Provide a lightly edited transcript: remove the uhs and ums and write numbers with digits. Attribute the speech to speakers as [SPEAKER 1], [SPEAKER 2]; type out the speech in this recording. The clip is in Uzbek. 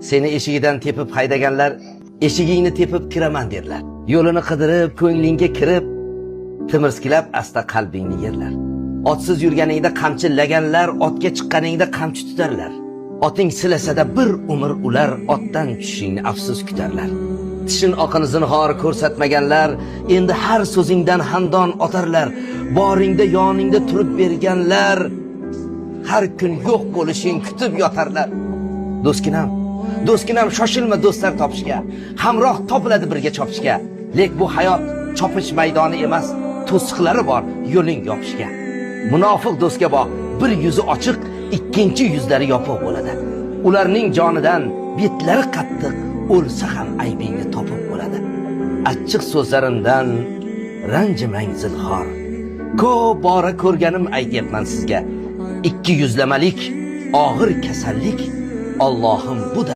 [SPEAKER 1] Seni eshigidan tepib haydaganlar eshigingni tepib kiraman derlar. Yo'lini qidirib, ko'nglingga kirib, timirskilab asta qalbingni yerlar. Otsiz yurganingda qamchillaganlar, otga chiqqaningda qamchi tutarlar. Oting silasada bir umr ular otdan tushishingni afsus kutarlar. Tishin oqini zinhor ko'rsatmaganlar, endi har so'zingdan handon otarlar. Boringda yoningda turib berganlar, har kun yo'q bo'lishing kutib yotarlar. Do'stginam, do'stginam, shoshilma do'stlar topishga. Hamroh topiladi birga chopishga. Lek bu hayot chopish maydoni emas, to'siqlari bor yo'ling yopishga. Munofiq do'stga boq, bir yuzi ochiq, ikkinchi yuzlari yopiq bo'ladi. Ularning jonidan betlari qattiq, o'lsa ham aybingni topib bo'ladi. Achchiq so'zlarimdan ranjimang zinhor. Ko'p bora ko'rganim aytyapman sizga. Ikki yuzlamalik og'ir kasallik, Allohim bu da